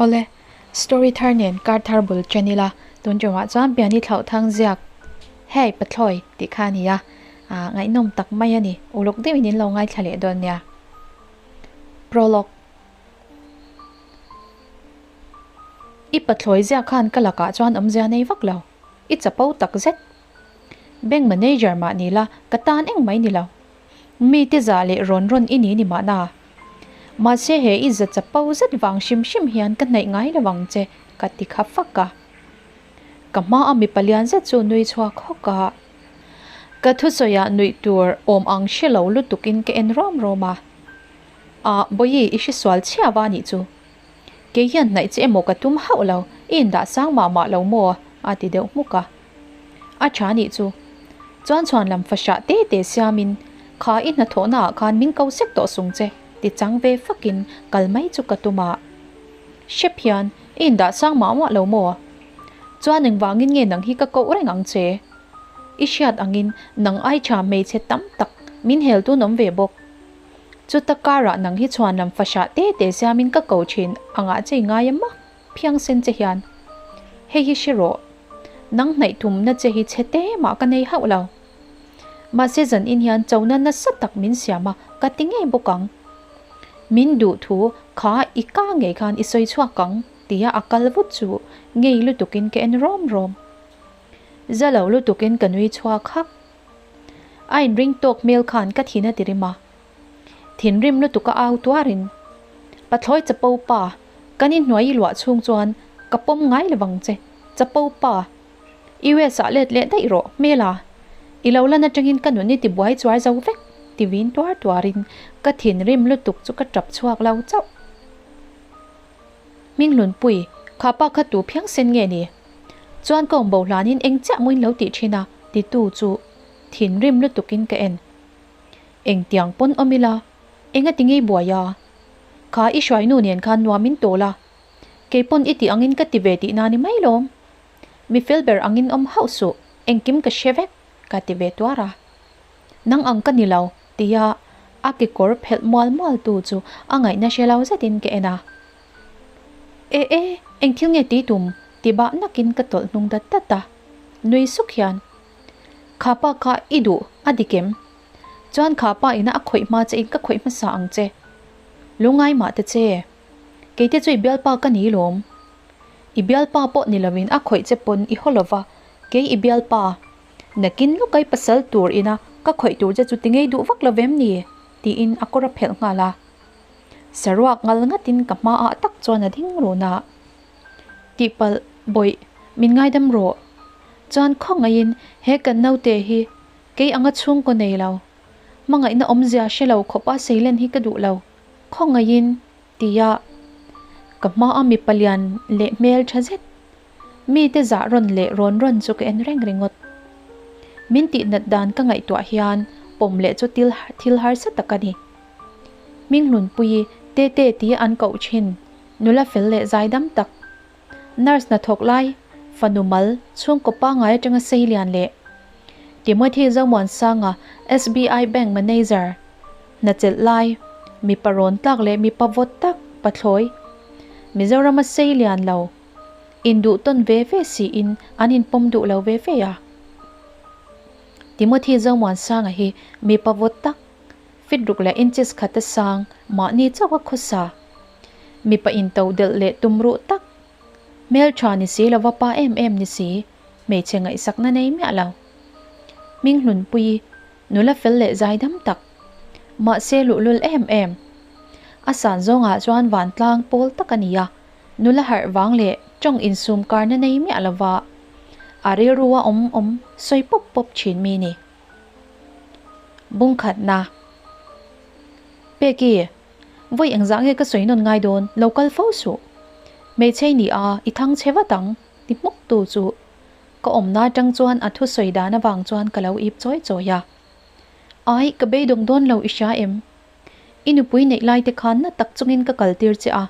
Awle, story thar nen kar thar bul chen ila, tun tumah chuan Piani thlauh thang ziak Hey Pathlawi tih kha a ni a, ah ngaihnawm tak mai a ni, uluk deuhin in lo ngaithla leh dawn nia. Prologue. I pathlawi ziak khan ka lakah chuan awmzia nei vak lo, i chapo tak zet. Bank manager mah ni la, ka tan eng mai ni lo. Mite zah leh rawn rawn i ni ni mahna. Mahse he i za chapo zet vang hrim hrim hian ka hnaih ngai lo ang che, ka ti kha fak a. Ka hma a mipa lian zet chu nui chhuak hawk a. Ka thusawiah nuih tur awm ang hre lo lutukin ka en rawm rawm a. Ah, Bawihi, i hresual chhiava a nih chu. Kei hian hnaih che emaw ka tum hauh lo, i indah sang mah mah lo maw? a ti deuh hmuk a. A tha nih chu. Chuan chhuan lam fahrah te te siamin, Kha i hnathawhnaah khan min ko sek tawh sung che, ti chang ve fakin kal mai chu ka tum a. Hrep hian, i indah sang mah mah lo maw? Chuan engvangin nge nang hi ka koh reng ang che? I hriat angin nang ai tha hmeichhe tam tak min hel tun awm ve bawk. Chuta karah nang hi chhuan lam fahrah te te siamin ka ko thin angah che i ngai em a? Phiang sen che hian, Hei hi hre rawh, nang hnaih tumna che hi chhe te mah ka nei hauh lo. Mahse zan in hian chona nasa tak min siam a, ka ti ngei bawk ang. Min duh thu kha i ka ngei khan i sawi chhuak ang tia a kal vut chu ngei lutukin ka en rawm rawm. Za lo lutukin ka nui chhuak hak. A inring tawk hmel khan ka thin a ti rim a. Thinrim lutuk a au tuarin, Pathlawi chapo pa, kan inhnuai i luah chhung chuan ka pawm ngai lo vang che, chapo pa. US ah let leh daih rawh, hmel a. I lo lan atangin ka nun i ti buai chuar zo vek, ti vin tuar tuarin ka thinrim lutuk chu ka tap chhuak lo chauh. Hminglunpui, kha pa kha tu phiang sen nge ni? Chuan ka awm bo hlanin eng chiah muin lo tih thin a, titu chu thinrim lutukin ka en. Engtiang pawn awm ila, enga ti ngei buai a? Kha i hruainu nen khan nuam in tawl a, kei pawn i tih angin ka ti ve tihna ni mai lawm. Mi fel ber angin awm hauh suh, engkim ka hre vek, ka ti ve tuar a. Nang ang ka ni lo, tia a kekawr phelh mual mual tu chu a ngaihna hre lo zetin ka en a. E e, eng thil nge tih tum? ti bah nakin ka tawlh hnung dat dat a, nui suk hian. Kha pa kha i duh a dik em? Chuan kha pa ina a khawih hma che in ka khawih hmasa ang che. Lungngai mah ta che. Keite chu i bialpa ka ni lawm. I bialpa pawh ni lovin a khawih che pawn i haw lova, kei i bialpa. Nakin lawkai pasal tur ina ka khawih tur che chu ti ngei duh vak lovem ni? tiin a kawr a phelh nghal a. Saruak ngal ngatin ka hmaah tak chuan a ding run a. Tihpalh bawih, min ngaidam rawh. Chuan khawngaihin he kan naute hi kei anga chhungkaw nei lo. Hmangaihna awmzia hre lo khawpa seilen hi ka duh lo. Khawngaihin tia ka hmaa mipa lian leh hmel tha zet mite zah rawn leh rawn rawn chu ka en reng ringawt. Min tihnat dan ka ngaihtuah hian pawm leh chu thil harsa tak a ni. Hminglunpuii Tete tia an koh thin nula fel leh zaidam tak. Nurse hnathawk lai, fanu mal, chhungkaw pangngai atanga sei lian leh Timothy Zomuansanga, SBI Bank Manager, hnachelh lai, mipa rawn tlak leh mipa vawt tak, pathlawi, Mizorama sei lian lo, induh tawn ve ve siin an inpawm duh lo ve ve a. Timothy Zomuansanga hi mipa vawt tak, fit ruk leh inches khata sang, mahni chauha khawsa, Mipa into delh leh tum ruh tak. Hmeltha ni si lova pa em em ni si, hmeichhe ngaihsakna nei miah lo. Hminghlunpuii, nula fel leh zaidam tak. Mahse luhlul em em. A san zawngah chuan vantlang pawl tak a ni a, nula harh vang leh tawng insum karna nei miah lova a rilru a awm awm sawi pawp pawp thin mi ni. Bungkhatna. Peki. Vawi engzah nge ka sawi nawn ngai dawn, lo kal fo suh. Hmeichhei ni a, i thang chhe vat ang, ti hmuk tu chu. Ka awmna atang chuan a thusawi dan avang chuan ka lo ip chawi chawi a. Ai, ka beidawng dawn lo i hria em? I nupui neih lai te khan na tak chungin ka kal tir che a.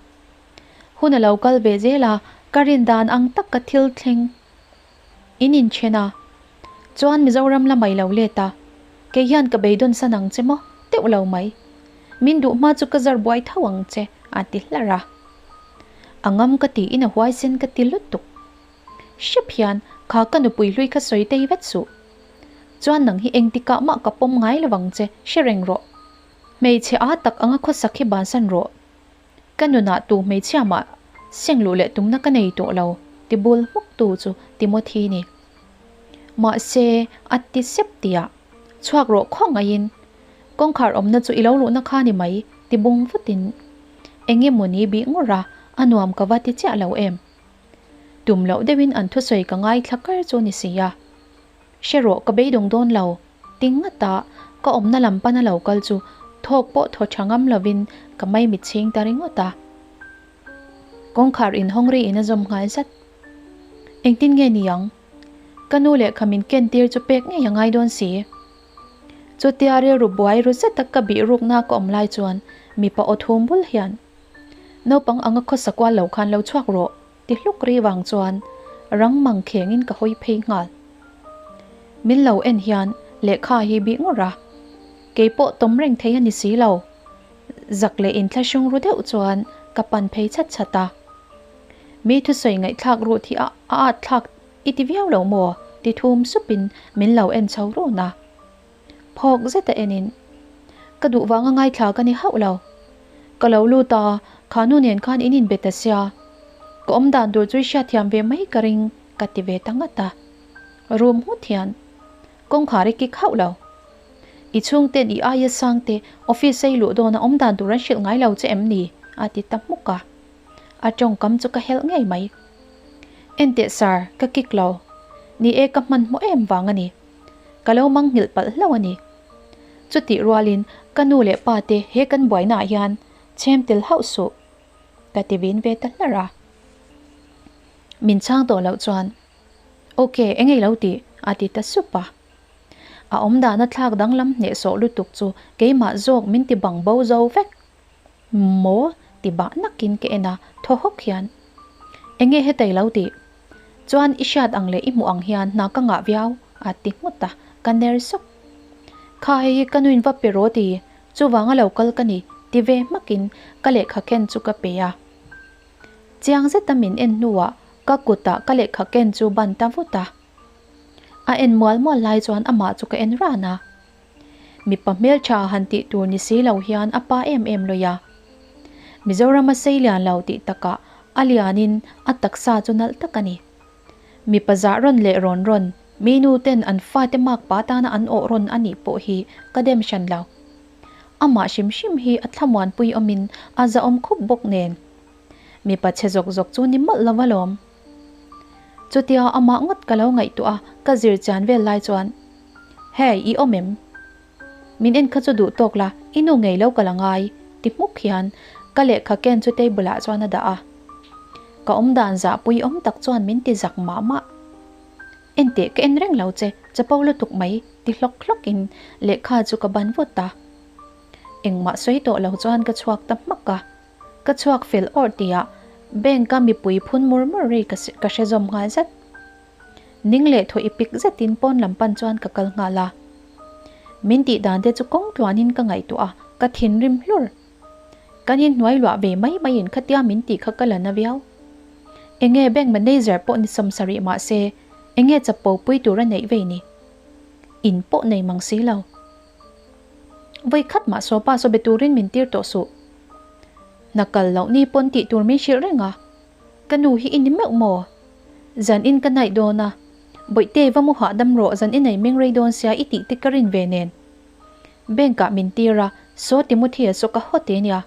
Hun a lo kal ve zel a, ka rin dan ang tak ka thil thleng in inthen a. Chuan Mizoram la mai lo let a, kei hian ka beidawn san ang che maw? Teuh lo mai. Min duh hma chu ka zar buai tho ang che, a ti hlar a. A ngam ka tiin a huaisen ka ti lutuk. Hrep hian kha ka nupui hlui kha sawi tei vet suh. Chuan nang hi engtikah mah ka pawm ngai lovang che, hre reng rawh. Hmeichhe a tak anga khawsak hi bansan rawh. Ka nunah tu hmeichhia mah seng luh leh tumna ka nei tawh lo, ti bul hmuk tu chu Timothy ni. Mahse, a ti sep tiah, chhuak rawh khawngaihin. Kawngkhar awmna chu i lo luhna kha ni mai, ti bung vutin. Eng emaw ni bih ngawrh a, a nuam ka va ti chiah lo em. Tum loh deuhin an thusawi ka ngaithla kar chu ni si a. Hre rawh ka beidawng dawn lo, ti ngata ka awmna lam pana lo kal chu thawk pawh thaw tha ngam lovin ka maimit chhing ta ringawt a. Kawngkhar inhawng ri in a zawm nghal zat. Engtin nge ni ang? Ka nu lehkha min ken tir chu pek ngei a ngai dawn si. Chutia rilru buai ru zeta ka bih rukna ka awm lai chuan mipa aw thum bul hian Naupang anga khawsa kual lo khan lo chhuak rawh ti hluk ri vang chuan rang mang khengin ka hawi phei nghal. Min lo en hian lehkha hi bih ngawrh a, kei pawh tawm reng thei a ni si lo. Zak leh inthlahrung ru deuh chuan ka pan phei chhat chhat a. Mi thusawi ngaihthlak ruh thi a a at thlak i ti viau lo maw? ti thum supin min lo en chho run a. Phawk zeta enin, Ka duh vanga ngaithla ka ni hauh lo. Ka lo lut a, kha nu nen khan in inbe ta sia. Ka awm dan tur chu i hriatthiam ve mai ka ring, ka ti ve ta ngat a. Room nghut hian kawngkhar i kik hauh lo. I chhungten i aia sangte office a i luh dawna awm dan tur an hrilh ngai lo che em ni? a ti ta hmuk a. A tawngkam chu ka helh ngei mai. Enteh sir, ka kik lo. Ni e ka hmanhmawh em vang a ni. Ka lo mang nghilh palh hlauh a ni. Chutih rualin ka nu leh pa te he kan buainaah hian chhem tel hauh suh ka ti vin ve ta hlar a. Min chhang tawh loh chuan Ok, eng ei lo tih a ti ta sup a. A awmdana thlak danglam hnehsawh lutuk chu keimah zawk min ti bang bo zo vek. Maw? ti bah nakin ka en a, thaw hawk hian, Enge hetei lo tih? Chuan i hriat ang leh i hmuh ang hian hna ka ngah viau, a ti nghut a, ka ner sawk. Kha hei hi ka nuin va pe rawh ti, chuvanga lo kal ka ni, ti ve hmakin ka lehkha ken chu ka pe a. Chiang zeta min en hnuah ka kutah ka lehkha ken chu ban ta vut a. A en mual mual lai chuan amah chu ka en ran a. Mipa hmeltha han tih tur ni si lo hian a pa em em lawih a. Mizoram a sei lian lo tih takah a lianin a taksa chu nalh tak a ni. Mipa zah rawn leh rawn rawn, mi nu ten an fate makpa tana an awh rawn a nih pawh hi ka dem hran lo. Amah hrim hrim hi a thlamuanpui awmin a zahawm khup bawk nen. Mipa chhe zawk zawk chu ni mawlh lo alawm. Chutia amah ngawt ka lo ngaihtuah a, ka zir chian vel lai chuan, Hey, i awm em? Min en kha chu duh tawk la, i nu ngei lo ka la ngai, ti hmuk hian ka lehkha ken chu table ah chuan a dah a. Ka awm dan zahpui awm tak chuan min ti zak mah mah. Enteh ka en reng lo che, chapo lutuk mai, ti hlawk hlawk in lehkha chu ka ban vut a. Engmah sawi tawh lo chuan ka chhuak ta hmak a. Ka chhuak fel awrh tihah bank a mipui phun mur mur ri ka hre zawm nghal zat. Ning leh thaw i pik zetin pawn lam pan chuan ka kal nghal a. Min tih dan te chu kawng tluanin ka ngaihtuah a, ka thinrim hlur. Kan inhnuai luah ve mai maiin khatia min tih kha ka la na viau. Enge bank manager pawh ni sawmsarih mah se enge chapo pui tur a neih vei ni? In pawh nei mang si lo. Vawi khat mah saw pa saw be turin min tir tawh suh. Hna kal loh ni pawn tih tur min hrilh reng a. Ka nu hi i ni meuh maw? Zan in ka naih dawn a. Bawihte va mu hahdam rawh zan in ei meng rei dawn sia i tih te ka rin ve nen. Bank ah min tir a, saw Timothy-a saw ka haw te nia.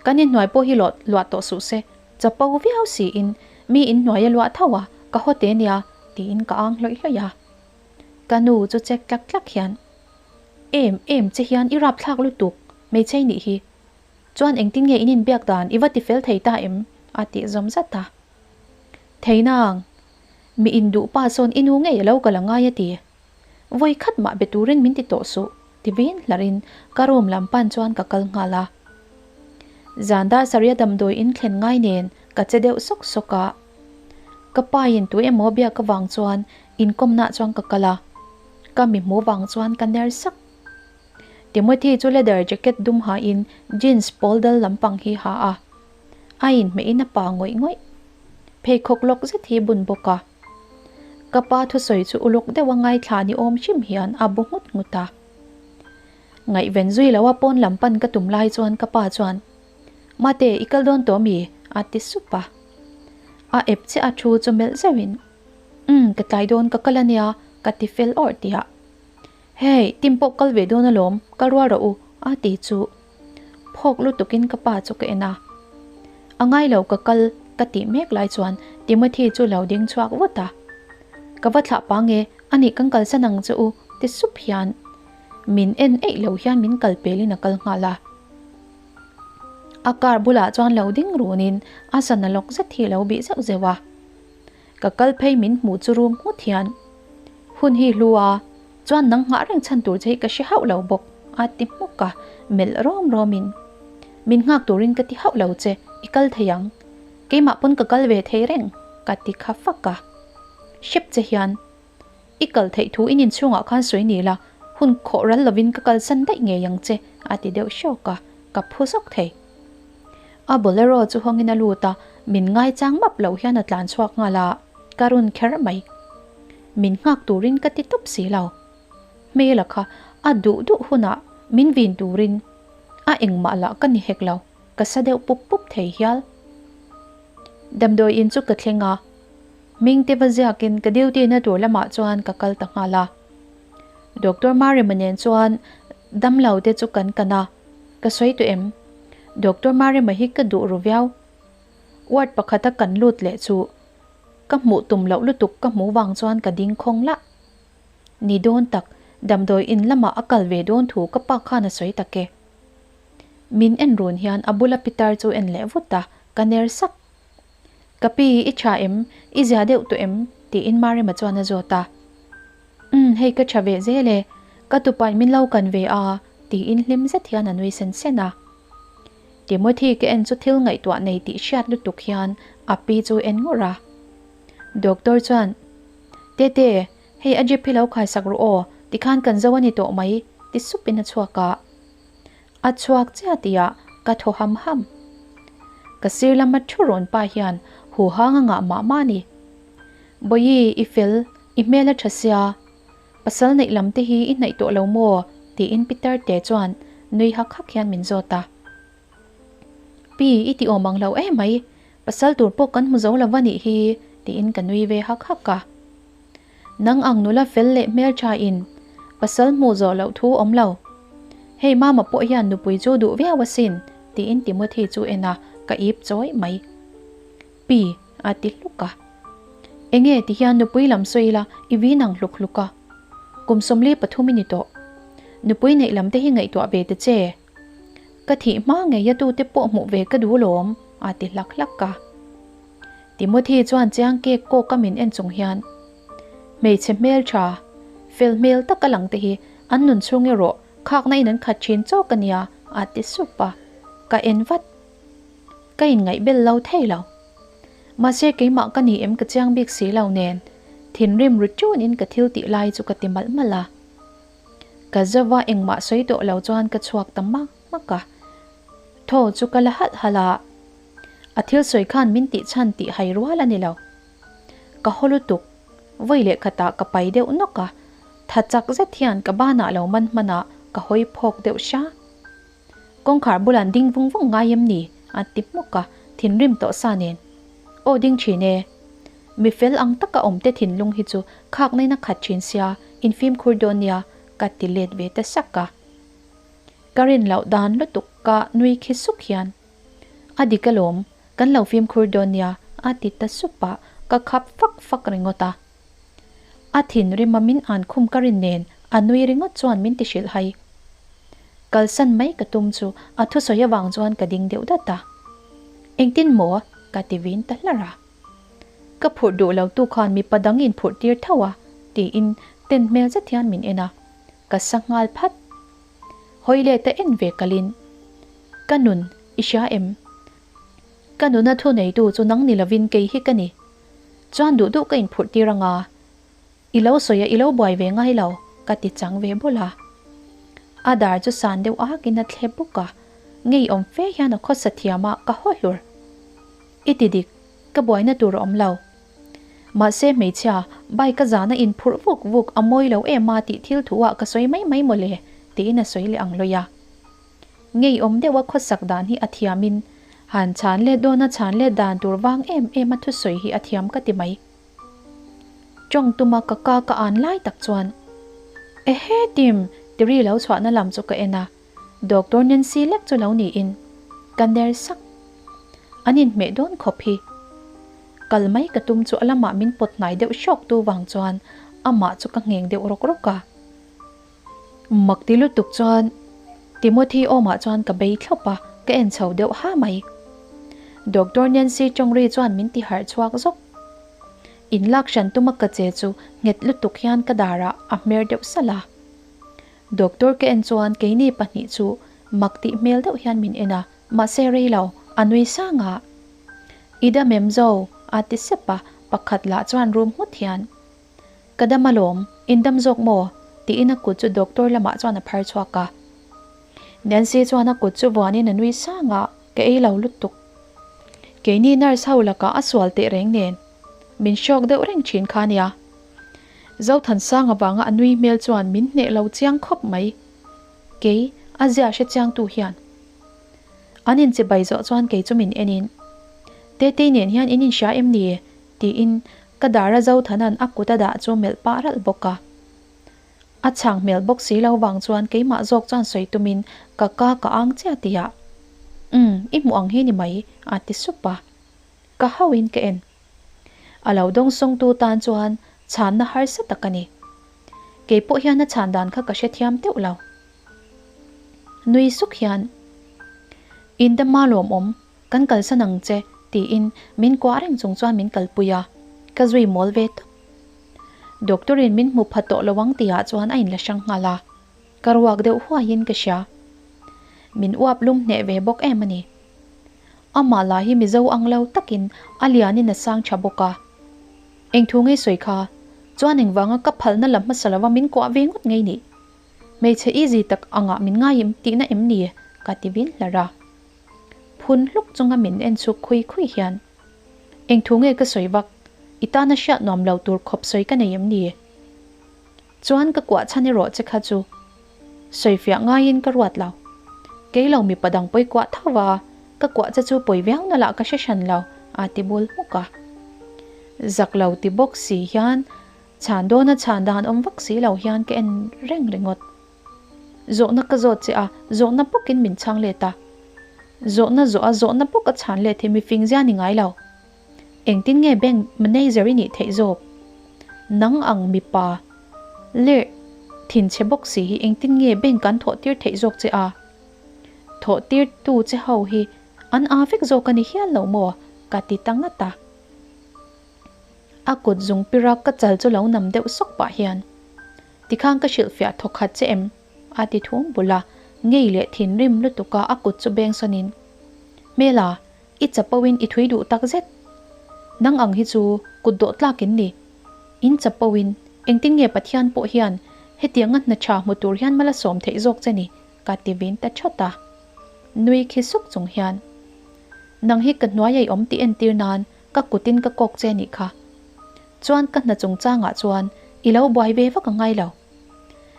Kan inhnuai pawh hi luah luah tawh suh se, chapo viau siin mi inhnuai a luah tho a, ka haw te nia tiin ka ang hlawih hlawih a. Ka nu chu chek tlak tlak hian, Em em che hian i rapthlak lutuk, hmeichhei nih hi. Chuan engtin nge in inbiak dan i va ti fel thei ta em? a tih zawm zat a. Thei nang, mi induh pa sawn i nu ngei a lo kal a ngai a ti. Vawi khat mah be turin min ti tawh suh, ti vin hlarhin ka room lam pan chuan ka kal nghal a. Zan dar sarih a damdawi in thlen ngai nen ka che deuh sawk sawk a. Ka pa in tu emaw biak avang chuan inkawmnaah chuan ka kal a. Ka mi hmu vang chuan ka ner sak. Timothy chu leather jacket dum ha in jeans pawl dal lampang hi ha a. A inhmeh in a pa ngawih ngawih. Pheikhawk lawk zet hi bun bawk a. Ka pa thusawi chu uluk deuh a ngaithla ni awm hrim hian a bu nghut nghut a. Ngaihven zui lo a pawn lam pan ka tum lai chuan ka pa chuan, Mate, i kal dawn tawh mi? a ti sup a. A ep chiah a thu chu melh zeuhin, Umm, ka tlai dawn ka kal a nia, ka ti fel awrh tihah. Hei, Tim pawh kal ve dawn alawm, kal rual rawh u, a ti chu. Phawk lutukin ka pa chu ka en a. A ngai lo ka kal ka tih mek lai chuan Timothy chu lo ding chhuak vut a. Ka va thlah pang e, anih kan kalsan ang che u ti sup hian min en eih lo hian min kal pelin a kal nghal a. A car bulah chuan lo ding runin a sana lawk zet hi lo bih zeuh zeuh a. Ka kal phei min hmuh chu rum nghut hian, Hun hi hlu a, chuan nang nghah reng chhan tur che hi ka hre hauh lo bawk, a ti hmuk a, melh rawm rawmin, Min nghak turin ka ti hauh lo che, i kal thei ang. Keimah pawn ka kal ve thei reng, ka ti kha fak a. Hrep che hian, I kal theih thu in inchhungah khan sawi ni la, hun khawh ral lovin ka kalsan daih ngei ang che, a ti deuh hrawk a, ka phu zawk thei. A bolero chu hawngin a lut a, min ngaichang map loh hian a tlan chhuak nghal a, ka run kher mai. Min nghak turin ka ti tawp si lo. Hmela kha a duh duh hunah min vin turin a engmah lah ka ni hek lo, ka sa deuh pup pup thei hial. Damdawi in chu ka thleng a, Hmingte va ziakin ka duty na tur lamah chuan ka kal ta nghal a. Doctor Marema nen chuan damlo te chu kan kan a, Ka sawi tawh em? Doctor Marema hi ka duh ru viau. Ward pakhata kan lut leh chu ka hmuh tum loh lutuk ka hmuh vang chuan ka ding khawng lah. Ni dawn tak, damdawi in lamah a kal ve dawn thu ka pa khan a sawi tak e. Min en run hian a bula pitar chu en leh vut a, ka ner sak. Ka pi, i tha em? I zia deuh tawh em? tiin Marema chuan a zawt a. Umm, hei ka tha ve zel e, ka tupain min lo kan ve a, tiin hlim zet hian a nui sen sen a. Timothy ka en chu thil ngaihtuah nei tih hriat lutuk hian a pi chu en ngawrh a. Doctor chuan, Tete, hei a drip hi lo khaisak rawh aw, tikhan kan zo a ni tawh mai, ti supin a chhuak a. A chhuak chiah tihah ka thaw ham ham. Ka sir lama thu rawn pa hian huhang a ngah mah mah a ni. Bawihi, i fel, i hmel a tha sia, pasal neih lam te hi i hnaih tawh lo maw? tiin Peter te chuan nui hak hak hian min zawt a. Pi, i ti awm ang lo em mai, pasal tur pawh kan hmu zo lo va nih hi, tiin ka nui ve hak hak a. Nang ang nula fel leh hmeltha in pasal hmuh zawh loh thu awm lo. Hei mama pawh hian nupui chu duh viau asin, tiin Timothy chu en a, ka ip chawi mai. Pi, a ti hluk a. Enge ti hian nupui lam sawi ila i vin ang hluk hluk a. Kum 43 i ni tawh. Nupui neih lam te hi ngaihtuah ve ta che. Ka thih hma ngei a tute pawh hmuh ve ka duh lawm, a ti hlak hlak a. Timothy chuan chiang kek kawk a min en chung hian, Hmeichhe hmel tha, fel hmel tak a lang te hi an nun chhung erawh khakna in an khat thin chawk a nia, a ti sup a. Ka en vat. Ka inngaih bel lo thei lo. Mahse keimah ka ni em ka chiang bik si lo nen, thinrim ru ṭunin ka thil tih lai chu ka ti malh malh a. Ka zova engmah sawi tawh lo chuan ka chhuak ta mak mak a. Thaw chu ka la halh halh a. A thil sawi khan min tih chhan tih hai rual a ni lo. Ka haw lutuk, vawi leh khatah ka pai deuh nawk a, tha chak zet hian ka banah lo man hman a, ka hawi phawk deuh hra. Kawngkhar bulah an ding vung vung ngai em ni? a ti hmuk a, thinrim tawh sa nen. Aw ding thin e. Mi fel ang taka awm te thinlung hi chu khak nain a khat thin sia, in fimkhur dawn nia, ka ti let ve ta sak a. Ka rin loh dan lutuk ka nui khi suk hian, A dik alawm, kan lo fimkhur dawn nia, a ti ta sup a, ka khap fak fak ringawt a. A thinrima min an khum ka rin nen a nui ringawt chuan min ti hrilh hai. Kalsan mai ka tum chu a thusawi avang chuan ka ding deuh dat a. Engtin maw? ka ti vin ta hlar a. Ka phurh duh lo tu khan mipa dang in phurh tir tho a, tiin ten hmel zet hian min en a. Ka sa nghal phat. Hawi let a en ve kalin, Ka nun, i hria em? Ka nuna thu neitu chu nang ni lovin kei hi ka ni. Chuan duh duh ka inphurh tir anga, i lo sawi a i lo buai ve ngai lo, ka ti chang ve bawlh a. A dar chu san deuh akin a thle buk a, ngeiawm fe hian a khawsa thiam a ka haw hlur. I ti dik, ka buaina tur a awm lo. Mahse hmeichhia, bike a zana inphurh vuk vuk a mawi lo em a tih thil thu ah ka sawi mai mai mawle tiin a sawi leh ang lawi a. Ngeiawm deuha khawsak dan hi a thiamin han chhan let dawna chhan let dan tur vang em em a thusawi hi a thiam ka ti mai. Tawng tuma ka ka ka an lai tak chuan, Ehe Tim! ti ri lo chhuahna lam chu ka en a, Doctor Nancy lek chu lo niin ka ner sak. An inhmeh dawn khawp hi. Kal mai ka tum chu a lamah min pawt hnai deuh hrawk tu vang chuan amah chu ka ngheng deuh rawk rawk a. Mak ti lutuk chuan Timothy awmah chuan ka bei thlawp a, ka en chho deuh ha mai. Doctor Nancy tawngri chuan min ti harh chhuak zawk. In lak hran tuma ka che chu nghet lutuk hian ka darah a hmer deuh salh a. Doctor ka en chuan keini pahnih chu mak tih hmel deuh hian min en a, mahse rei lo, a nui sang a. I dam em zo? a ti sep a, pakhat lah chuan rum nghut hian, Ka dam alawm, in dam zawk maw? tiin a kut chu doctor lamah chuan a phar chhuak a. Nancy chuan a kut chu vuanin a nui sang a, Ka ei lo lutuk. Keini nurse ho lakah a sual teh reng nen, min hrawk deuh reng thin kha nia. Zothansang avanga a nui hmel chuan min hneh lo chiang khawp mai. Kei, a zia hre chiangtu hian. An inchibai zawh chuan kei chu min enin, Tetei nen hian in inhria em ni? tiin ka dara Zothana'n a kut a dah chu melh pah ralh bawk a. A chhang hmel bawk si lo vang chuan keimah zawk chuan sawi tumin ka ka ka ang chiah tihah, Umm, i hmuh ang hi ni mai, a ti sup a. Ka hauhin ka en. A lo dawngsawngtu tan chuan chhanna harsa tak a ni. Kei pawh hian a chhan dan kha ka hrethiam teuh lo. Nui suk hian, In dama lawmawm, kan kalsan ang che, tiin min kuah reng chung chuan min kalpui a, ka zui mawl ve tawp. Doctor in min hmu pha tawh lo ang tihah chuan a inla hrang nghal a, ka ruak deuh huaiin ka hria. Min uap lum hneh ve bawk em a ni. Amah lah hi Mizo ang lo takin a lianin a sang tha bawk a. Eng thu ngei sawi kha chuan engvanga ka phalna la hmasa lova min kuah ve ngawt ngei nih? Hmeichhe easy tak angah min ngai em tihna em ni? ka ti vin hlar a. Phun hluk chunga min en chhuk khui khui hian, Eng thu nge ka sawi vak? I tana hriat nuam lo tur khawp sawi ka nei em ni? Chuan ka kuah chhan erawh che kha chu sawifiah ngaiin ka ruat lo. Kei lo mipa dang pawi kuah tho va, ka kuah che chu pawi viau na lah ka hre hran lo, a ti bul hmuk a. Zak lo ti bawk si hian chhan dawna chhan dan awm vak si lo hian ka en reng ringawt. Zawhna ka zawt che a, zawhna bawkin min chhang let a. Zawhna zawh a zawhna bawk a chhan let hi mifing zia ni ngai lo. Engtin nge bank manager i nih theih zawk? Nang ang mipa lerh thinchhe bawk si hi engtin nge bank an thawh tir theih zawk che a? Thawh tir tu che ho hi an aa vek zawk a ni hial lo maw? Ka ti ta ngat a. A kut zung pira ka chal chu lo nam deuh sawk pah hian, Tikhan ka hrilhfiah thawkhat che em? A ti thum bul a, ngei leh thinrim lutuka a kut chu beng sawnin, Hmela, I chapo in i thui duh tak zet. Nang ang hi chu kut dawh tlak in ni. In chapo in engtin nge Pathian pawh hian hetianga hna tha hmu tur hian mala sawm theih zawk che ni ka ti vin ta thawt a. Nui khi suk chung hian nang hi ka hnuai a i awm tih entir nan ka kut in ka kawk che nih kha. Chuan ka hna chungchangah chuan i lo buai ve vak a ngai lo.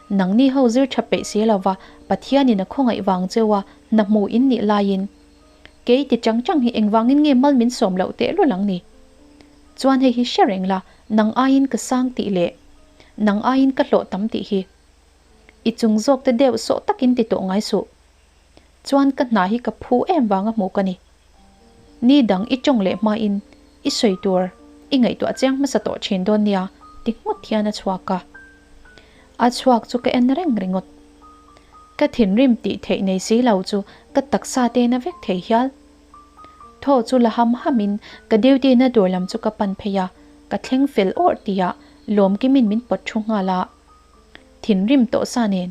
Nangni ho zir tha peih si lova Pathianin a khawngaih vang cheu a hna hmu in nih laiin Kei ti chang chang hi engvangin nge mal min sawm loh teh lul ang ni? Chuan hei hi hre reng la, nang aiin ka sang tih leh nang aiin ka hlawh tam tih hi. I chung zawk te deuh sawh takin ti tawh ngai suh. Chuan ka hna hi ka phu em vanga hmuh ka ni. Ni dang i tawng leh hmain i sawi tur i ngaihtuah chiang hmasa tawh thin dawn nia ti nghut hian a chhuak a. A chhuak chu ka en reng ringawt. Ka thinrim tih theih nei si lo chu ka taksa te na vek thei hial. Thaw chu la ham ham in ka duty na tur lam chu ka pan phei a, ka thleng fel awrh tihah Lawmkimin min pawt thu nghal a. Thinrim tawh sa nen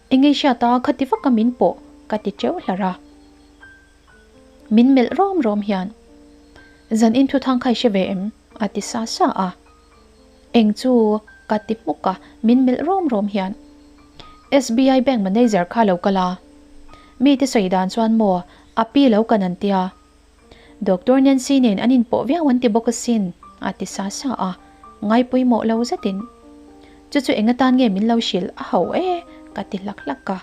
engei hriat a khati vak a min pawh ka ti teuh hlar a. Min melh rawm rawm hian zan in thuthang kha i hre ve em? a ti sa sa a. Eng chu? Ka ti hmuk a, min melh rawm rawm hian. SBI bank manager kha lo kal a. Mite sawi dan chuan maw a pi lo kan an tia. Doctor Nancy nen an inpawh viau an ti bawk asin, a ti sa sa a, ngai pawimawh lo zetin. Chu chu eng atan nge min lo hrilh a ho e, ka ti hlak hlak a.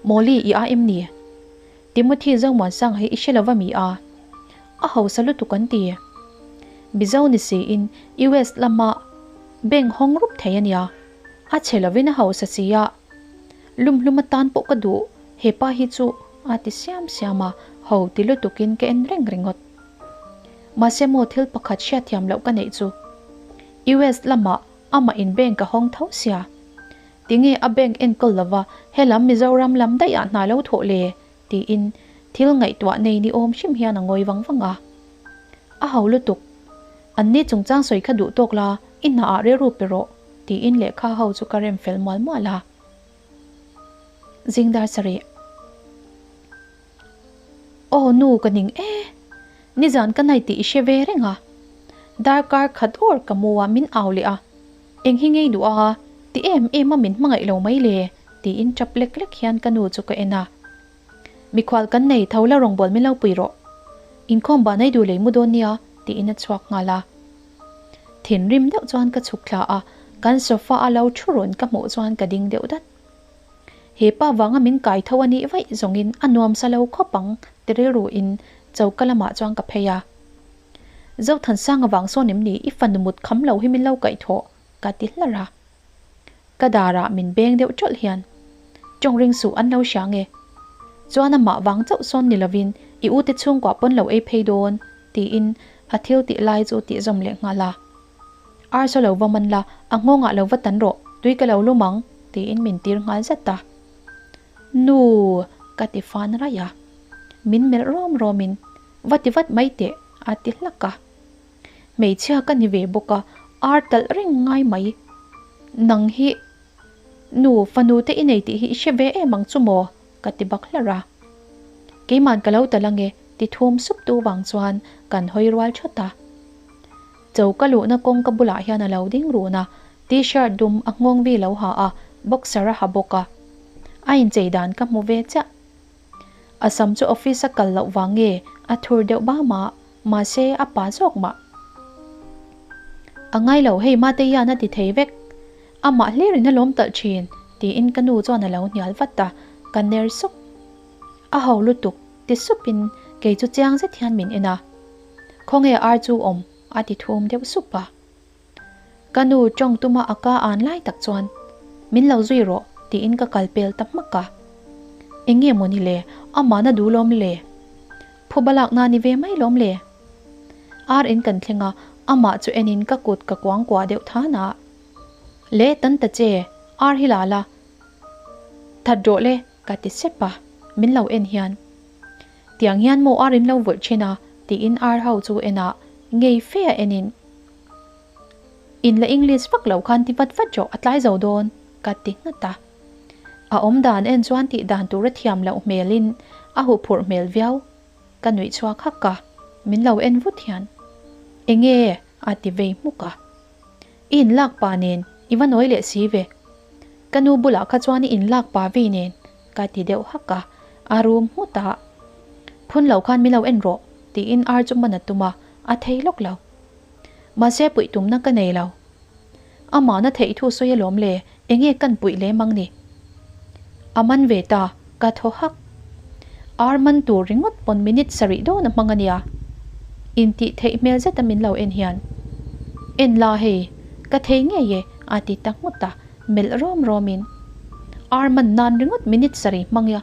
Mawli i a em ni? Timothy Zomuansanga hi i hre lova mi a? A hausa lutuk an ti. Mizo ni siin US lama bank hawng rup thei a nia. A chhe lovin a hausa si a. Lumhlum atan pawh ka duh he pa hi chu a ti siam siam a, ho ti lutukin ka en reng ringawt. Mahse maw thil pakhat hriatthiam loh ka neih chu US lamah amah in bank a hawng tho sia. Tinge a bank enkawl lova helam Mizoram lam daih ah hna lo thawh le? tiin thil ngaihtuah nei ni awm hrim hian a ngawi vang vang a. A ho lutuk. An ni chungchang sawi kha duh tawk la, i hna ah rilru pe rawh, tiin lehkha ho chu ka rem fel mual mual a. Zingdar sarih. Aw nu ka ning e, nizan ka nai tih i hre ve reng a. Darkar khat awr ka mu a min au leh a, eng hi ngei duh a, ti em em a min hmangaih lo mai le, tiin tap lek lek hian ka nu chu ka en a. Mikhual kan nei tho la rawngbâwl min lo pui rawh. Inkhawm ban ei duh lei mu dawn nia, tiin a chhuak nghal a. Thinrim deuh chuan ka chhuk thla a, kan sofa a lo thu run ka hmuh chuan ka ding deuh dat. He pa vanga min kai tho a nih vaih zawngin a nuam sa lo khawp ang ti rilru in choka lamah chuan ka phei a. Zothansanga vang sawn em ni i fanu mut kham lo hi min lo kaih thawh ka ti hlar a. Ka darah min beng deuh ṭawlh hian tawng ring suh an lo hria nge. Chuan amah vang chauh sawn ni lovin i ute chhungkua pawn lo ei phei dawn tiin a thil tih lai chu tih zawm leh nghal a. Ar saw lo va man la, a nghawngah lo va tan rawh, tui ka lo lum ang, tiin min tir nghal zat a. Nu! ka ti fan raih a. Min melh rawm rawmin, Va ti vat mai teh, a ti hlak a. Hmeichhia ka ni ve bawk a, ar talh reng ngai mai. Nang hi nu, fanu te i nei tih hi i hre ve em ang chu maw? ka ti bak hlarh a. Keiman ka lo talh ange, ti thum sup tu vang chuan kan hawi rual thawt a. Choka luhna kawngka bulah hian a lo ding run a, T-shirt dum a nghawng vi lo ha a, boxer a ha bawk a. A inchei dan ka hmu ve chiah. A sam chu office a kal loh vang nge a thur deuh bam a, mahse a pa zawk mah. A ngai lo hei mate hian a ti thei vek. Amah hlirin a lawm talh thin, tiin ka nu chuan a lo hnial vat a, ka ner sup. A ho lutuk, ti supin kei chu chiang zet hian min en a. Khawnge ar chu awm? a ti thum deuh sup a. Ka nu tawng tuma a ka an lai tak chuan, Min lo zui rawh, tiin ka kal pel ta hmak a. Eng nge maw ni le, amahna duh lawm le? Phuba lakna ni ve mai lawm le? Ar in kan thleng a, amah chu enin ka kut ka kuang kuah deuh than a. Le tan ta che, ar hi la la, that rawh le, ka ti sep a, min lo en hian. Tiang hian maw ar in lo vawlh thin a, tiin ar ho chu en a, ngei fe a enin. In la English vak lo khan ti vat vat rawh, a tlai zo dawn, ka ti nghat a. A awm dan en chuan tih dan tur a thiam loh hmelin a huphurh hmel viau. Ka nuih chhuak hak a, min lo en vut hian, Enge? a ti vei hmuk a. I inlak pa nen i va nawi leh si ve. Ka nu bulah kha chuan i inlak pa vei nen ka ti deuh hak a, a rum nghut a. Phun lo khan min lo en rawh tiin ar chu man a tum a, a thei lawk lo. Mahse puih tumna ka nei lo. Amahna theih thu sawi alawm le, enge kan puih lem ang ni? A man ve ta, ka thaw hak. Ar man tur ringawt pawn minute sarih dawn a hmang a nia. Intih theih hmel zeta min lo en hian, En la hei, ka thei ngei e, a ti ta nghut a, melh rawm rawmin. Ar man nan ringawt minute sarih hmang ia,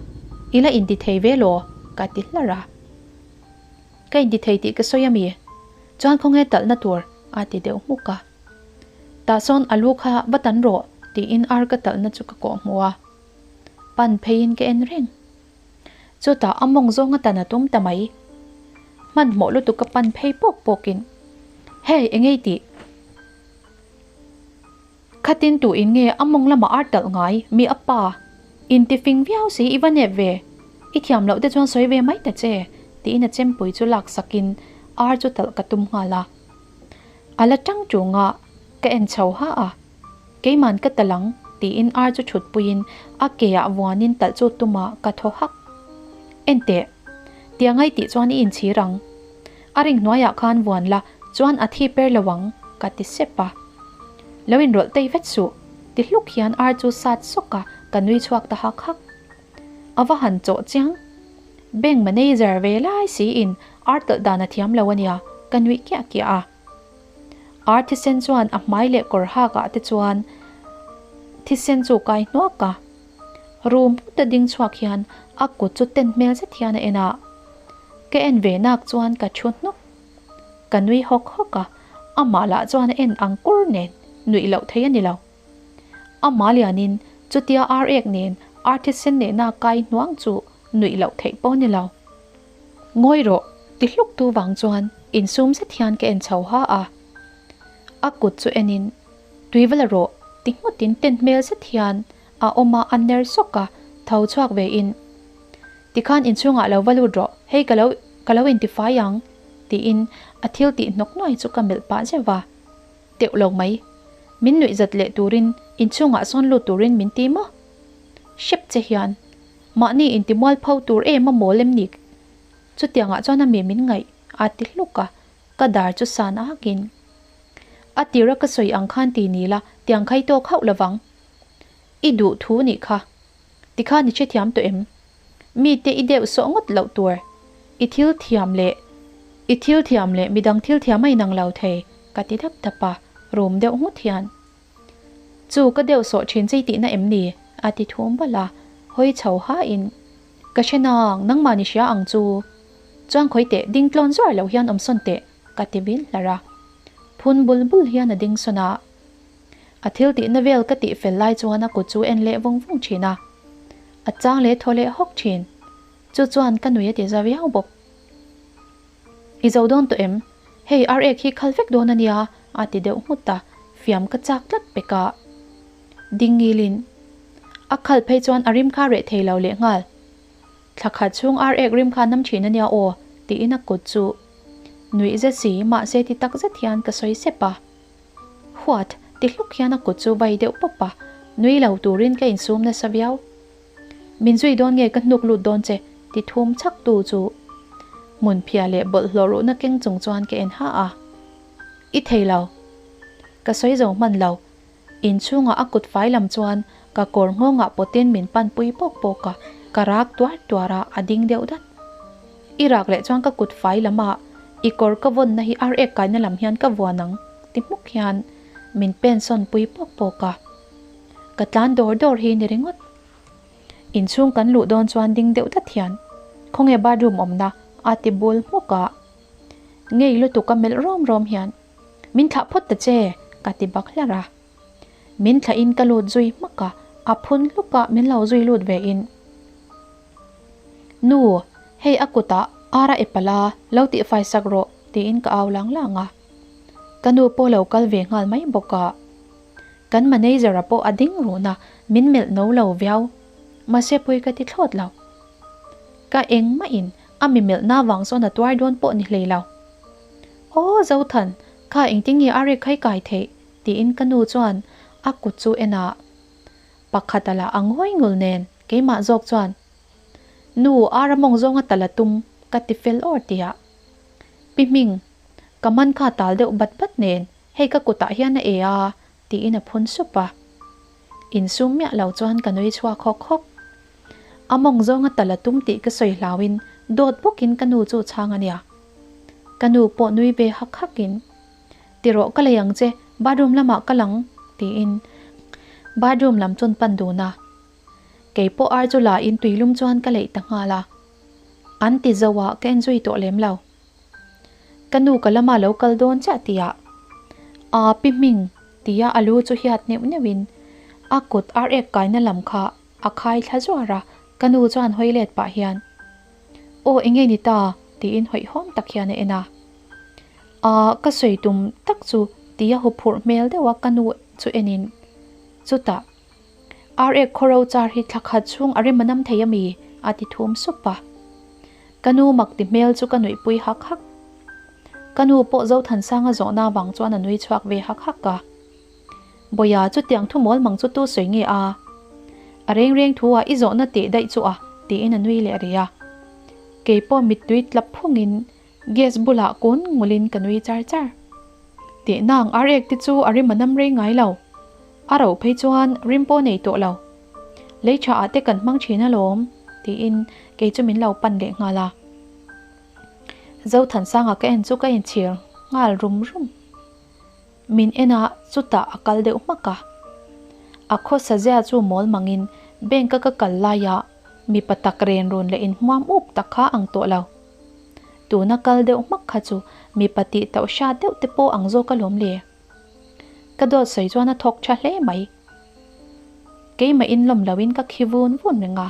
i la inti thei ve law, ka ti hlar a. Ka inti thei tih ka sawi a mi? Chuan khawnge talhna tur? a ti deuh hmuk a. Tah sawn a lu kha va tan rawh tiin ar ka talhna chu ka kawh hmu a. Pan pheiin ka en reng. Chutah a mawng zawnga tan a tum ta mai. Hmanhmawh lutuk ka pan phei pawk pawkin, Hey, engei tih? Khatin tu in nge a mawng lamah ar talh ngai mi a pa? Inti fing viau si i va nep ve. I thiam loh te chuan sawi ve mai ta che, tiin a chempui chu lak sakin ar chu talh ka tum nghal a. A la tang tung a, ka en chho ha a. Keiman ka talh ang, tiin ar chu thut puiin a ke ah vuanin talh chu tum a ka thaw hak. Enteh, tiang ai tih chuan i inchhir ang. A ring hnuaiah khan vuan la chuan a thi per lo ang, ka ti sep a. Lo inrawlh tei vet suh, ti hluk hian ar chu sat sawk a, ka nui chhuak ta hak hak. A va han chawh chiang. Bank manager ve lai siin ar talh dan a thiam lo a nia, ka nuih kiah kiah a. Ar thisen chuan a hmai leh kawr hak ah te chuan thisen chu kai hnuak a. Rum nghut a ding chhuak hian a kut chu ten hmel zet hian a en a. Ka en ve nak chuan ka thu hnawk. Ka nui hawk hawk a, amah lah chuan a en ang kur nen nuih loh thei a ni lo. Amah lianin chutia ar ek nen ar thisen nehna kai hnuang chu nuih loh theih pawh a ni lo. Ngawi rawh, ti hluk tu vang chuan insum zet hian ka en chho ha a. A kut chu enin, Tui va la rawh, ti nghutin ten hmel zet hian a awm a, a ner sawk a, tho chhuak ve in, Tikhan inchhungah lo va lut rawh, hei ka lo ka lo intifai ang, tiin a thil tih hnawk nuai chu ka melh pah zeuh va. Teuh lo mai. Min nuih zat leh turin inchhungah sawn lut turin min ti maw? Hrep che hian Mahni intimual pho tur em a mawl em ni? Chutiangah chuan a mi min ngaih a ti hluk a, ka dar chu san akin. A tira ka sawi ang khan ti ni la, tiang khai tawk hauh lovang. I duh thu nih kha. Tikhan i hrethiam tawh em? Mite i deuh sawh ngawt loh tur. I thil thiam leh i thil thiam leh midang thil thiam a inang lo thei, ka ti dap dap a, rum deuh nghut hian. Chu ka deuh sawh thin chei tihna em ni? a ti thum bal a, hawi chho hain, Ka hre nang, nangmah ni hria ang chu. Chuan khawi teh, ding tlawn zuar loh hian awm sawn teh, ka ti vil hlar a. Phun bul bul hian a ding sawn a. A thil tihna vel ka tih fel lai chuan a kut chu en leh vung vung thin a. A chang leh thaw leh hawk thin. Chu chuan ka nui a ti za viau bawk. I zo dawn tawh em? Hei ar ek hi khal vek dawn a nia, a ti deuh nghut a, fiam ka chak tlat pek a. Ding ngilin a khal phei chuan a rim kha reh thei lo leh nghal. Thla khat chhung ar ek rim kha nam thin a nia aw, tiin a kut chu nuih zet si mahse ti tak zet hian ka sawi sep a. What? ti hluk hian a kut chu vai deuh pawp a, nui lo turin ka insum nasa viau. Min zui dawn nge ka hnuk lut dawn che? ti thum chhak tu chu hmun phiah leh bawlhhlawh ruhna keng chung chuan ka en ha a. I thei lo. Ka sawi zo hman lo. Inchhungah a kut fai lam chuan ka kawr nghawngah pawtin min pan pui pawk pawk a, ka rak tuar tuar a, a ding deuh dat. I rak leh chuan ka kut fai lamah i kawr ka vawnna hi ar ek kaina lam hian ka vuan ang ti hmuk hian min pen sawn pui pawk pawk a. Ka tlan dawr dawr hi ni ringawt. Inchhung kan luh dawn chuan ding deuh tlat hian, Khawnge bathroom awmna? a ti bul hmuk a. Ngei lutuk a melh rawm rawm hian, Min thlah phawt ta che, ka ti bak hlar a. Min thlah in ka lut zui hmak a, a phun hluk a min lo zui lut ve in. Nu, hei a kutah ar a ep ala, lo tihfai sak rawh, tiin ka au lang lang a. Ka nu pawh lo kal ve nghal mai bawk a. Kan manager a pawh a ding run a, min melh no lo viau. Mahse pawi ka ti thlawt lo. Ka engmah in a mi melh na vang sawn a tuar dawn pawh ni hlei lo. Aw Zothan, kha engtin nge a rek khai kai theih? tiin ka nu chuan a kut chu en a. Pakhat a la a ngawi ngul nen keimah zawk chuan, Nu, ara mawng zawnga tal a tum, ka ti fel awr tiah. Pi Hming, ka man kha tal deuh bat bat nen Hei ka kutah hian a e a, tiin a phun sup a. Insum miah lo chuan ka nui chhuak hawk hawk. A mawng zawnga tal a tum tih ka sawi hlauin dawt bawkin ka nu chu chhang a nia. Ka nu pawh nui ve hak hakin, Ti rawh ka lei ang che, bathroom lamah ka lang, tiin bathroom lam chuan pan dun a. Kei pawh ar chu la in tuilum chuan ka leih ta nghal a. An ti zo a, ka en zui tawh lem lo. Ka nu ka lama lo kal dawn chiah tihah Aa pi hming tia a lu chu hiat neuh neuhin a kut ar ek kaina lam kha a khai thla zuar a, ka nu chuan hawi let pah hian Aw enge ni ta tiin hawihhawm tak hian a en a. Aa ka sawi tum tak chu tia huphurh hmel deuha ka nu chu enin chutah Ar ek khawro char hi thla khat chhung a rem a nam thei a mi? a ti thum sup a. Ka nu mak ti hmel chu ka nuihpui hak hak. Ka nu pawh Zothansanga zawhna avang chuan a nui chhuak ve hak hak a. Bawia chutiang thu mawl mang chu tu sawi nge a? A reng reng thu ah i zawhna teh daih chu a, tiin a nui leh rih a. Keipawh mittui tlap phungin. Gas bulah kun ngulin ka nui char char. Tih nang ar ek te chu a rim a nam rei ngai lo. A rauh phei chuan rim pawh nei tawh lo. Lei tha ah te kan hmang thin alawm tiin kei chu min lo pan leh nghal a. Zothansanga ka en chu ka inchhir nghal rum rum. Min en a, chutah a kal deuh hmak a. A khawsa zia chu mawl mangin bank a ka kal laia mipa tak ren run leh inhmuam up tak kha ang tawh lo. Tuna kal deuh hmak kha chu mipa tih tauh hrat deuh te pawh ang zawk alawm le. Ka dawt sawi chuan a thawk tha hle mai. Keimah inlawm loin ka khi vun vun reng a.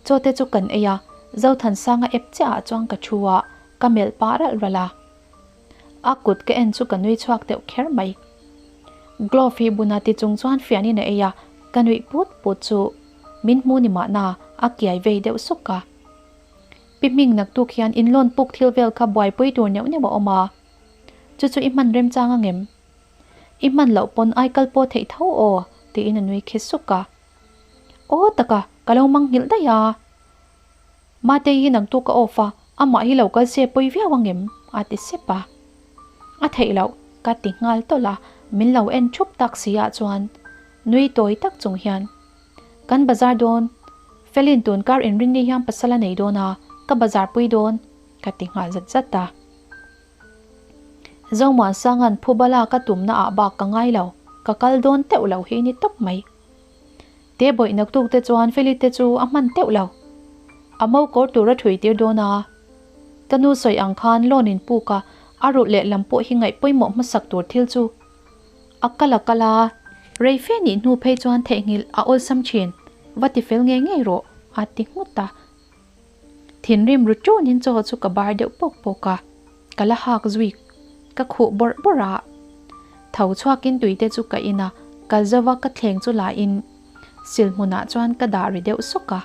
Chaw te chu kan ei a, Zothansanga ep chiah ah chuan ka thu a, ka melh pah ralh ralh a. A kut ka en chu ka nui chhuak deuh kher mai. Glove hi buna ti chung chuan fianin a ei a, ka nuih put put chu min hmu ni mahna a kiai vei deuh suk a. Pi hming naktuk hian in lawn puk thil vel kha buaipui tur neuh neuh a awm a, chu chu i hman remchang angem? I hman loh pawn ai kal pawh theih tho aw tiin a nui khi suk a. Aw taka, ka lo mang nghilh daih a. Matei hi naktuk ka off a, amah hi lo kal se pawi viau angem? a ti sep a. A theih loh, ka ti nghal tawlh a, min lo en thup tak si ah chuan nui tawi tak chung hian, Kan bazar dawn, Felin tun kar inrinni hian pasal a nei dawn a, ka bazar pui dawn, ka ti nghal zat zat a. Zomuansanga'n Phubala ka tumna ah bak ka ngai lo, ka kal dawn teuh lo hi ni tawp mai. Te bawih naktuk te chuan Feli te chu a hman teuh lo. A mo kawr tur a thui tir dawn a. Ka nu sawi ang khan loan in puk a, a rulh leh lam pawh hi ngaih pawimawh hmasak tur thil chu a kal a kal a. Rei fe nih hnu phei chuan theihnghilh a awlsam thin, va ti fel ngei ngei rawh a ti nghut a. Thinrim ru ṭunin chaw chu ka bar deuh pawk pawk a, ka la hak zui ka khuh bawrh bawrh a. Tho chhuakin tuite chu ka in a, kal zova ka thleng chu lahin sil hmunah chuan ka dah ri deuh sawk a.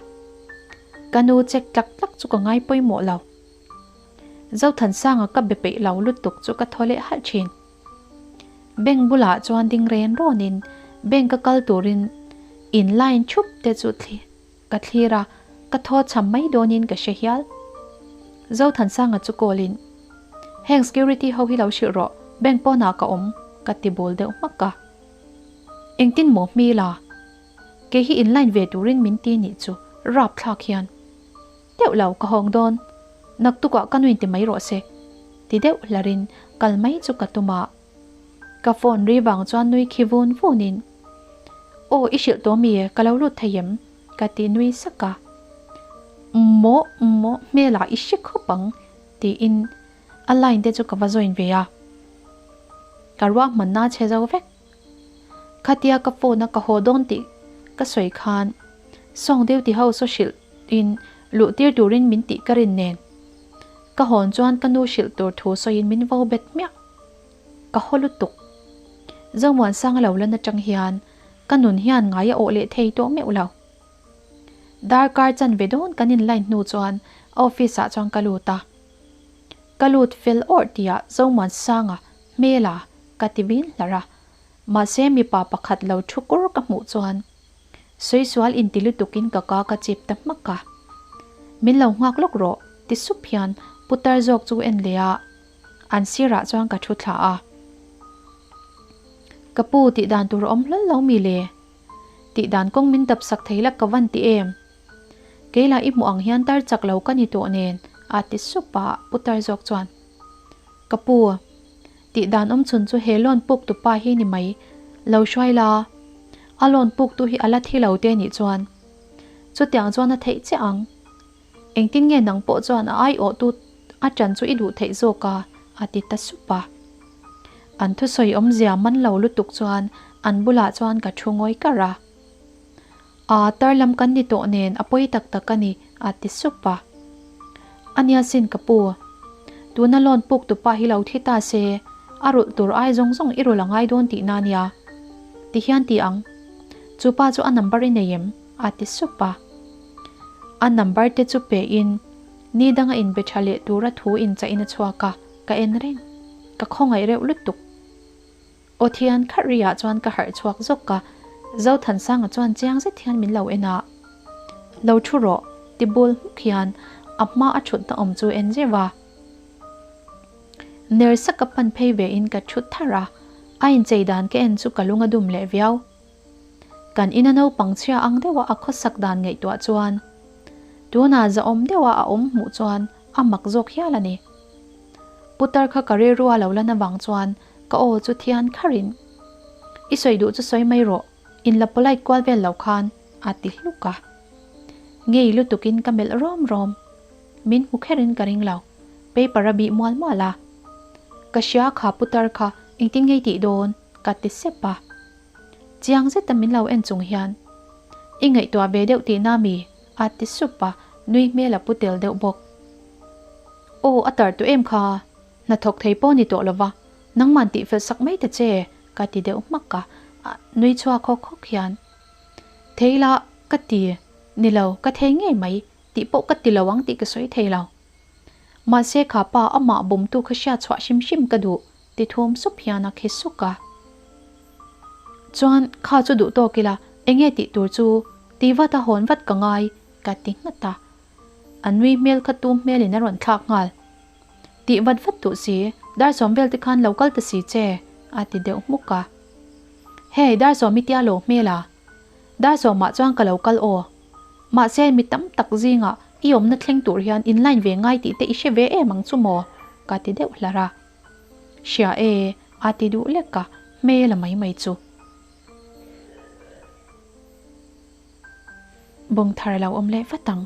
Ka nu chek tlak tlak chu ka ngai pawimawh lo. Zothansanga ka be peih lo lutuk chu ka thaw leh halh thin. Bank bulah chuan ding ren rawnin bank a kal turin in line thup te chu Ka thlir a, ka thaw cham mai dawnin ka hre hial. Zothansanga chu call in, Heng security ho hi lo hrilh rawh, bank pawnah ka awm, ka ti bul deuh hmak a. Engtin maw hmel a? Kei hi in line ve turin min ti nih chu, rap thlak hian. Deuh lo, ka hawng dawn. Naktukah ka nuin ti mai rawh se, ti deuh hlarin kal mai chu ka tum a. Ka phone ri vang chuan nui khi vun vunin, Aw i hrilh tawh mi ka lo lut thei em? ka ti nui sak a. Maw maw hmelah i hre khawp ang tiin a line te chu ka va join ve a. Ka ruahmanna chhe zo vek. Khatia ka phone a ka haw dawn tih ka sawi khan sawng deuh ti ho saw hrilh in luh tir turin min tih ka rin nen. Ka hawn chuan ka nu hrilh tur thu sawiin min vo bet hmiah. Ka haw lutuk. Zomuansanga lo lan atang hian ka nun hian ngai a awh leh thei tawh meuh lo. Darkar chanve dawn kan in line hnu chuan office ah chuan ka lut a. Ka lut fel awrh tihah Zomuansanga hmela ka ti vin hlar a, mahse mipa pakhat lo thu kur ka hmuh chuan Sawi-sual inti lutukin ka ka ka chip ta hmak a. Min lo nghak lawk rawh, ti sup hian putar zawk chu en leh a, an sirah chuan ka thu thla a. Ka pu, tih dan tur a awm hlawl lo mi le? Tih dan kawng min dap sak thei la ka van ti em? Kei lah i hmuh ang hian tar chak lo ka ni tawh nen, a ti sup a, putar zawk chuan. Ka pu, Tih dan awm chhun chu he loan puk tu pa hi ni mai lo hruai la, a loan puk tu hi a la thi lo te nih chuan chutiang chuan a theih chiah ang. Engtin nge nang pawh chuan a aiawh tu a ṭan chu i duh theih zawk a? a ti ta sup a. An thusawi awmzia man lo lutuk chuan an bulah chuan ka thu ngawi kar a. Aa, tar lam kan ni tawh nen a pawi tak tak a ni, a ti sup a. A nia sin ka pu. Tuna loan puk tupa hi lo thi ta se, a rulh tur ai zawng zawng i rulh a ngai dawn tihna a nia. Ti hian ti ang. Chu pa chu a number i nei em? a ti sup a. A number te chu pe in, ni danga inbe tha leh tura thu inchah in a chhuak a, ka en reng. Ka khawngaih reuh lutuk. Aw thian kharh ri ah chuan ka harh chhuak zawk a, Zothansanga chuan chiang zet hian min lo en a. Lo thu rawh, ti bul hmuk hian a hma a thutna awm chu en zeuh a. Ner sak a pan phei ve in ka thut tharh a, a inchei dan ka en chu ka lung a dum leh viau. Kan ina naupang chhia ang deuha a khawsak dan ngaihtuah chuan tunah zahawm deuha a awm hmuh chuan a mak zawk hial a ni. Putar kha ka rilru a lo lan avang chuan ka aw chu thian kharin, I sawi duh chu sawi mai rawh, in la polite kual vel lo khan a ti hluk a. Ngei lutukin ka melh rawm rawm. Min hmu kherin ka ring lo. Paper a bih mual mual a. Ka hria kha putar kha engtin ngei tih dawn ka ti sep a. Chiang zeta min lo en chung hian, I ngaihtuah ve deuh tihna mi? a ti sup a, nui hmel a pu tel deuh bawk. Aw, a tar tawh em kha? Hna thawk thei pawh ni tawh lova, nangman tihfel sak mai ta che, ka ti deuh hmak a, nui chhuak hawk hawk hian, Thei la, ka ti, ni lo, ka thei ngei mai, tih pawh ka ti lo ang tih ka sawi thei lo. Mahse kha pa amah bawmtu kha hriat chhuah hrim hrim ka duh ti thum sup hian a khi suk a. Chuan kha chu duh tawk ila enge tih tur chu ti vat a hawn vat ka ngai ka ti nghat a. A nui hmel kha tum hmel in a rawn thlak nghal. Tih vat vat duh si, dar sawm vel te khan lo kal ta si che a ti deuh hmuk a. Hey dar sawm i tia lo hmel a. Dar sawmah chuan ka lo kal aw. Mahse mi tam tak zingah i awmna thleng tur hian in line ve ngai tih te i hre ve em ang chu maw? ka ti deuh hlar a. Hria e, a ti duh lek a, hmel a mai mai chu. Bawng thar lo awm leh vat ang.